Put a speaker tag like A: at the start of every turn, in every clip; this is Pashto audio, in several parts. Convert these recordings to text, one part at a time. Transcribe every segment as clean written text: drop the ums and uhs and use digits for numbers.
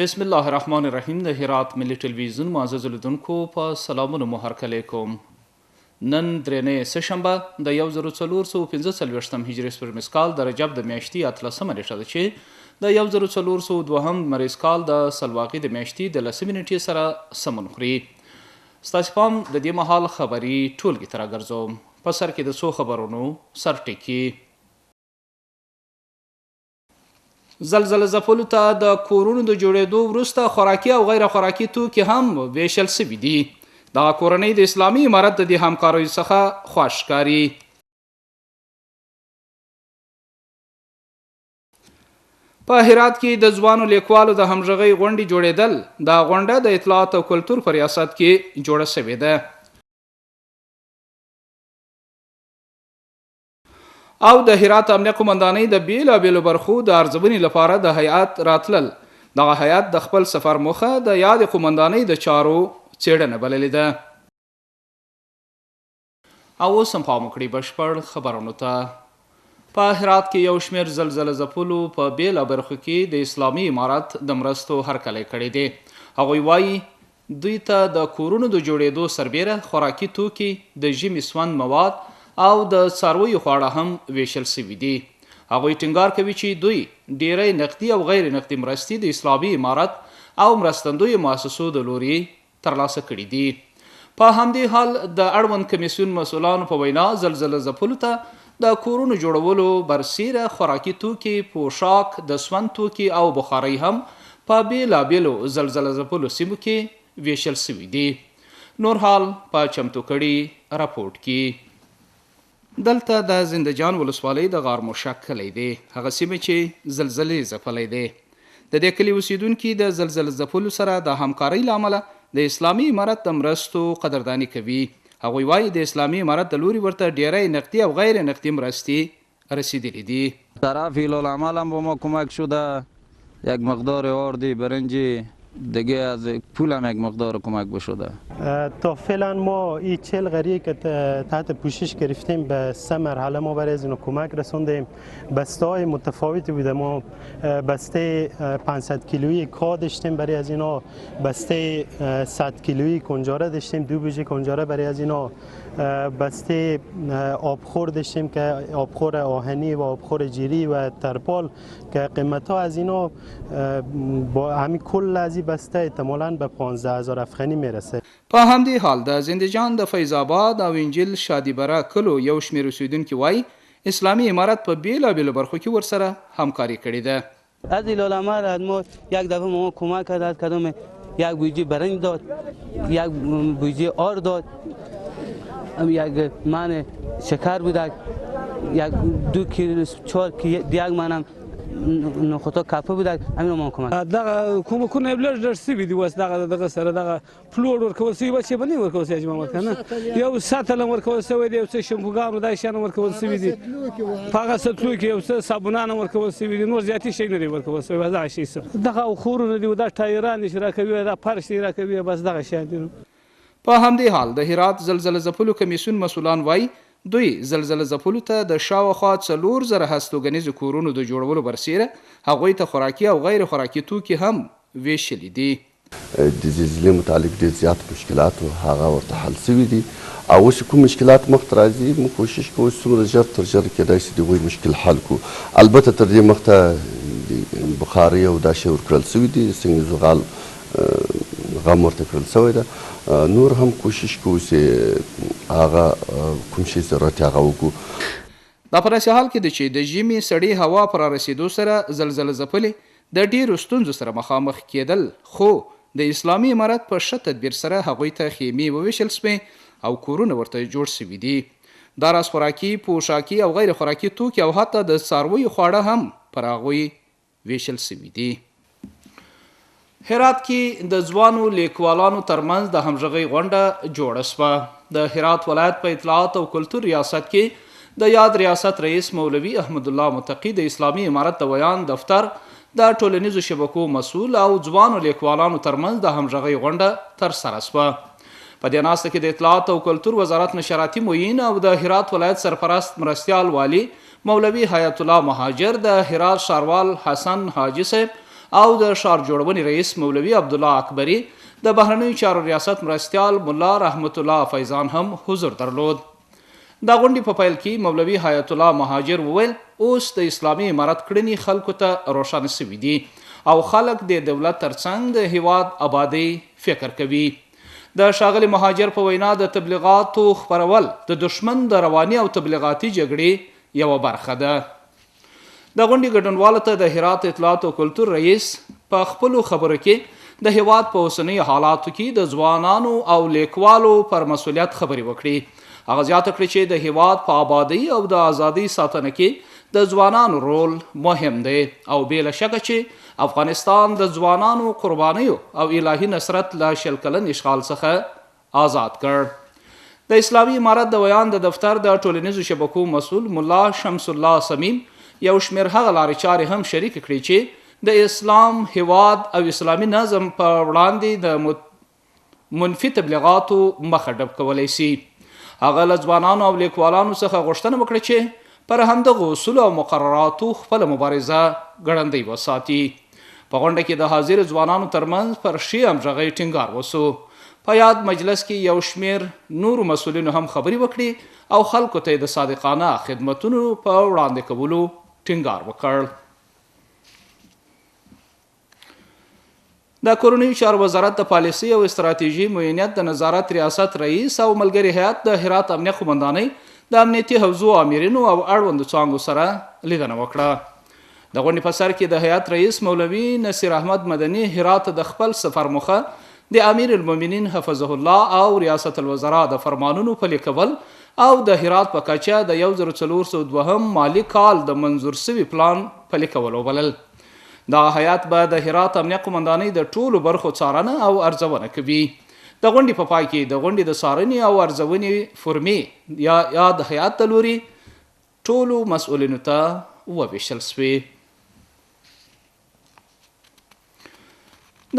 A: بسم الله الرحمن الرحیم د هرات ملي ټلویزیون معزز لیدونکو په سلامونو مو هرکلی کوم. نن درېنۍ سه شنبه د 1445 هجري سپوږمیز کال د رجب د میاشتې 18مه نېټه ده چې د 1402 لمریز کال د سلواغې د میاشتې د 10مې نېټې سره سمون خوري. ستاسې پام د دې مهال خبري ټولګې ته راګرځوم. په سر کې د څو خبرونو سرټکي. زلزله ځپلو ته د کورونو د جوړېدو وروسته خوراکي او غیر خوراکي توکي هم ویشل شوي دي. دغه کورنۍ د اسلامي امارت د دې همکاریو څخه خوښ ښکاري. په هرات کې د ځوانو لیکوالو د همغږۍ غونډې جوړېدل، دا غونډه د اطلاعات او کلتور په ریاست کې جوړه شوې ده. او د هرات امنیه قومندانۍ د بېلابېلو برخو د ارزونې لپاره د هیئت راتلل. دغه هیئت د خپل سفر موخه د یادې قومندانۍ د چارو څېړنه بللې ده. او اوس هم پام وکړئ بشپړ خبرونو ته. په هرات کې یو شمېر زلزله ځپلو په بېلا برخو کې د اسلامي امارت د مرستو هرکلی کړی دی. هغوی وايي، دوی ته د کورونو د جوړېدو سربېره خوراکي توکي، د ژمي سوند مواد او د څارویو خواړه هم وېشل شوي دي. هغوی ټینګار کوي چې دوی ډېری نقدي او غیر نقدي مرستې د اسلامي امارت او مرستندویو مؤسسو د لوري ترلاسه کړي دي. په همدې حال د اړوند کمېسیون مسؤلانو په وینا زلزله ځپلو ته د کورونو جوړولو برسېره خوراکي توکي، پوښاک، د سوند توکي او بخارۍ هم په بېلابېلو زلزله ځپلو سیمو کې وېشل شوي دي. نور حال په چمتو کړي رپوټ کې. دلته د زنده جان ولسوالۍ د غار موشک کلی دی، هغه سیمه چې زلزلې ځپلی دی. د دې کلي اوسېدونکي د زلزله ځپلو سره د همکارۍ له امله د اسلامي امارت د مرستو قدرداني کوي. هغوی وايي، د اسلامي امارت د لوري ورته ډېری نقدي او غیر نقدي مرستې رسېدلي دي.
B: طرف هلالعمل هم با ما کمک شده، یک مقدار آردی برنجی دیگه از پول هم یک مقدار کمک بشده.
C: تا فعلا ما این 40 قریه که تحت پوشش گرفتیم به سه مرحله ما برای از اینا کمک رسوندیم. بسته های متفاوتی بوده. ما بسته 500 کیلویی کا داشتیم برای از اینا، بسته 100 کیلویی کنجاره داشتیم، دو بوجه کنجاره برای از اینا، بسته آبخور داشتیم که آبخور آهنی و آبخور جیری و ترپال که قیمت ها از اینا با همین کل از این بسته احتمالاً به 15,000 افغانی میرسه.
A: په همدې حال د زندهجان د فیض آباد او انجیل شادي بره کلو یو شمېر اوسېدونکي وايي، اسلامي امارت په بېلابېلو برخو کې ورسره همکاري کړې ده.
D: از هلالعمل از ما یک دفعه ما کمک کرد، از کدام یک بوجه برنج داد، یک بوجه آر داد، یک من شکر بوده، یک 2 کیلو 4 کیلو یک منم نخوتا کپه بوده، همین ما کمک.
E: دغه کومکونه یې لږ لږ شوي دي اوس، دغه دغه سره دغه پلور ورکول شوي، بس یې به نه ورکول شوي حاجي محمد که نه، یو سطل هم ورکول شوی دی، یو څه شمپوګان دا شیان هم ورکول شوي دي، په هغه سطلو کې یو څه صابونان هم ورکول شوي دي، نور زیاتي شی نه دی ورکول شوی، بس دغه شی څه دغه خورونه دي، دا ټایران دي چې راکوي، دا فرش دی راکوي، بس دغه شیان دي.
A: په همدې حال د هرات زلزله ځپلو کمېسیون مسؤلان وايي، دوی زلزله ځپلو ته د شاوخوا 4000 هستوګنیزو کورونو د جوړولو برسېره هغوی ته خوراکي او غیر خوراکي توکي هم وېشلي دي.
F: د زلزلې متعلق ډېر زیات مشکلات وو، هغه ورته حل شوي دي او اوس چې کوم مشکلات مخ ته راځي موږ کوشش کوو چې څومره ژر تر ژره کېدای شي د هغوی مشکل حل کړو. البته تر دې مخته د بخارۍ او دا شی ورکړل شوي دي، سنګ زغال غم ورته کړل شوی ده، نور هم کوشش کوو چې هغه کوم شی ضرورت هغه وکړو.
A: دا په داسې حال کې ده چې د ژمي سړې هوا په رارسېدو سره زلزله ځپلې د ډېرو ستونزو سره مخامخ کېدل، خو د اسلامي امارت په ښه تدبیر سره هغوی ته خیمې ووېشل شوې او کورونه ورته جوړ شوي دي. دا راز خوراکي، پوښاکي او غیر خوراکي توکي او حتی د څارویو خواړه هم پر هغوی وېشل شوي دي. هرات کې د ځوانو لیکوالانو ترمنځ د همغږۍ غونډه جوړه شوه. د هرات ولایت په اطلاعات او کلتور ریاست کې د یاد ریاست رئیس مولوي احمدالله متقي، د اسلامي امارت د ویاند دفتر د ټولنیزو شبکو مسؤل او ځوانو لیکوالانو ترمنځ د همغږۍ غونډه ترسره شوه. په دې ناسته کې د اطلاعات او کلتور وزارت نشراتي معین او د هرات ولایت سرپرست مرستیال والي مولوي حیات الله مهاجر، د هرات ښاروال حسن حاجي صاحب او د ښار جوړونې رئیس مولوي عبدالله اکبري، د بهرنیو چارو ریاست مرستیال ملا رحمت الله فیضان هم حضور درلود. د غونډې په پیل کې مولوي حیات الله مهاجر وویل، اوس د اسلامي امارت کړنې خلکو ته روښانه شوې دي او خلک د دولت ترڅنګ د هیواد ابادۍ فکر کوي. د ښاغلي مهاجر په وینا د تبلیغاتو خپرول د دښمن د رواني او تبلیغاتي جګړې یوه برخه ده. د غونډې ګډونوالو ته د هرات اطلاعات او کلتور رئیس په خپلو خبرو کې د هیواد په اوسنیو حالاتو کې د ځوانانو او لیکوالو پر مسولیت خبرې وکړې. هغه زیاته کړې چې د هیواد په آبادۍ او د ازادۍ ساتنه کې د ځوانانو رول مهم دی او بې له شکه چې افغانستان د ځوانانو قربانیو او الهي نصرت له 20 کلن اشغال څخه آزاد کړ. د اسلامي امارت د ویاند د دفتر د ټولنیزو شبکو مسؤل ملا شمس الله صمیم یو شمېر هغه لارې چارې هم شریکې کړې چې د اسلام، هیواد او اسلامي نظم په وړاندې د منفي تبلیغاتو مخه ډب کولی شي. هغه له ځوانانو او لیکوالانو څخه غوښتنه وکړه چې پر همدغو اصولو او مقرراتو خپله مبارزه ګړندۍ وساتي. په غونډه کې د حاضرو ځوانانو ترمنځ پر ښې همغږۍ ټینګار وشو. په یاد مجلس کې یو شمېر نورو مسؤلینو هم خبرې وکړې او خلکو ته یې د صادقانه خدمتونو په وړاندې کولو ټینګار وکړ. د کورنیو چارو وزارت د پالیسۍ او استراتیژي معینیت د نظارت ریاست رئیس او ملګري هیئت د هرات امنیه قومندانۍ د امنیتي حوزو آمرینو او اړوندو څانګو سره لیدنه وکړه. د غونډې په سر کې د هیئت رئیس مولوي نصیر احمد مدني هرات ته د خپل سفر موخه د امیر المؤمنین حفظه الله او ریاست الوزرا د فرمانونو پلي کول او د هرات په کچه د 1402 مالي کال د منظور شوي پلان پلي کول وبلل. دغه هیئت به د هرات امنیه قومندانۍ د ټولو برخو څارنه او ارزونه کوي. د غونډې په پای کې د غونډې د څارنې او ارزونې فورمې یا یاد هیئت د لوري ټولو مسؤلینو ته وویشل شوې.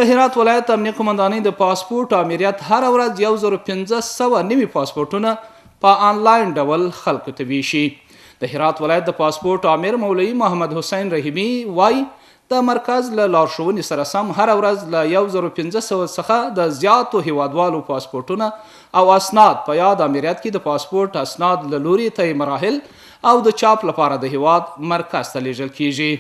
A: د هرات ولایت امنیه قومندانۍ د پاسپورټ آمریت هره ورځ 1500 نوي پاسپورټونه په آنلاین ډول خلکو ته ویشي. د هرات ولایت د پاسپورټ آمر مولوي محمد حسین رحیمي وايي، د مرکز له لارښوونې سره سم هره ورځ له 1500 څخه د زیاتو هیوادوالو پاسپورټونه او اسناد په یاد آمریت کې د پاسپورټ اسناد له لوري طی مراحل او د چاپ لپاره د هیواد مرکز ته لیږل کیږي.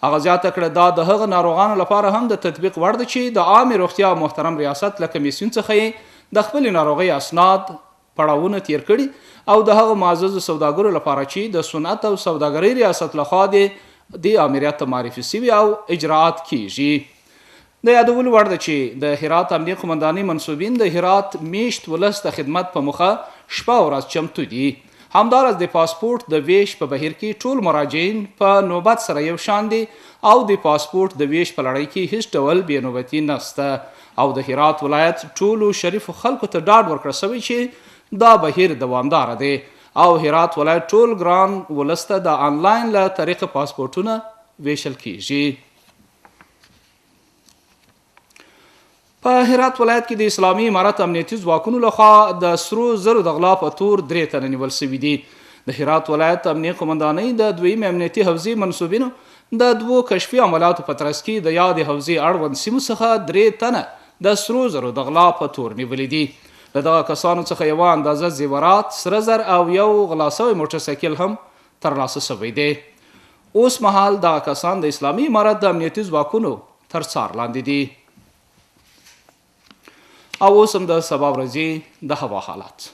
A: هغه زیاته کړه، دا د هغه ناروغانو لپاره هم د تطبیق وړ ده چې د عامې روغتیا محترم ریاست له کمیسیون څخه یې د خپلې ناروغۍ اسناد پړاوونه تیر کړي او د هغو معززو سوداګرو لپاره چې د صنعت او سوداګرۍ ریاست لخوا دې دې آمریت ته معرفي شوي او اجراات کیږي. د یادولو وړ ده چې د هرات امنیه قومندانۍ منسوبین د هرات میشت ولس د خدمت په موخه شپه او ورځ چمتو دي. همداراز د پاسپورټ د ویش په بهیر کې ټول مراجعین په نوبت سره یو شان دي او د پاسپورټ د ویش په لړۍ کې هیڅ ډول بې نوبتي نشته او د هرات ولایت ټولو شریفو خلکو ته ډاډ ورکړل شوی چې دا بهیر دوامداره دی او هرات ولایت ټول ګران ولس ته د انلاین له طریقه پاسپورټونه ویشل کیږي. په هرات ولایت کې د اسلامي امارت امنیتي ځواکونو لخوا د سرو زرو د غلا په تور درې تنه نیول شوي دي. د هرات ولایت امنیه قومندانۍ د دویمې امنیتي حوزې منسوبینو د دوو کشفي عملیاتو په ترڅ کې د یادې حوزې اړوند سیمو څخه درې تنه د سرو زرو د غلا په تور نیولي دي. له دغه کسانو څخه یوه اندازه زیورات، سره زر او یو غلا شوی موټرسایکل هم ترلاسه شوی دی. اوس مهال دغه کسان د اسلامي امارت د امنیتي ځواکونو تر څار لاندې دي. او اوس هم د سبا ورځې د هوا حالات.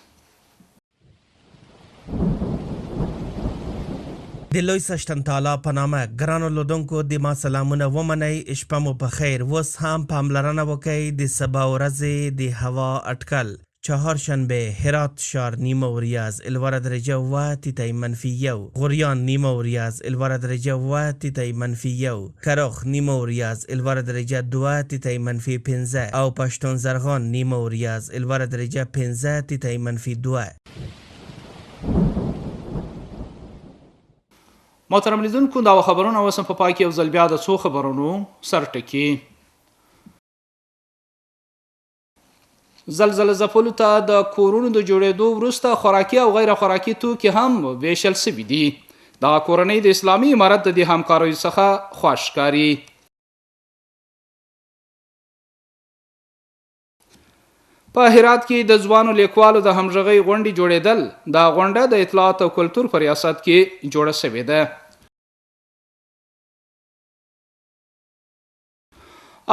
G: د لوی څښتن تعالی په نامه ګرانو لودونکو د ما سلامونه ومنئ شپه مو په خیر اوس هم پاملرنه وکړئ د سبا ورځې د هوا اټکل چهارشنبه، هرات ښار نیمه وریځ، لوړه درجه اووه، تیتی منفي یو، غوریان نیمه وریځ، لوړه درجه اووه، تیتی منفي یو، کرخ نیمه وریځ، لوړه درجه دوه، تیتی منفي پنځه او پشتون زرغان نیمه وریځ، لوړه درجه پنځه، تیتی منفي دوه.
A: محترم لیدونکو دا خبرونه اوس هم په پای کې یو ځل بیا د څو خبرونو سرټکي. زلزله ځپلو ته د کورونو د جوړېدو وروسته خوراکي او غیر خوراکي توکي هم ویشل شوي دي. دغه کورنۍ د اسلامي امارت د دې همکاریو څخه خوښ ښکاري. په هرات کې د ځوانو لیکوالو د همغږۍ غونډې جوړېدل، دا غونډه د اطلاعات او کلتور په ریاست کې جوړه شوې ده.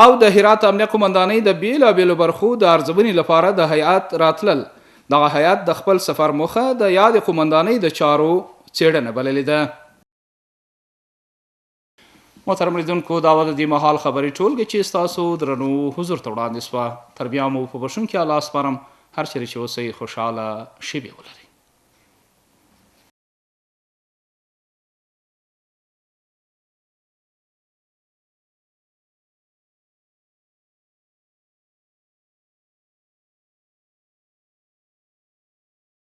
A: او د هرات امنیه قومندانۍ د بېلابېلو برخو د ارزونې لپاره د هیئت راتلل، دغه هیئت د خپل سفر موخه د یادې قومندانۍ د چارو څېړنه بللې ده. محترم لیدونکو دا وه د دې مهال خبري ټولګه چې ستاسو درنو حضور ته وړاندې شوه. تر بیا مو په بښونکي الله سپارم، هر چېرې چې اوسئ خوشحاله شېبې ولرئ.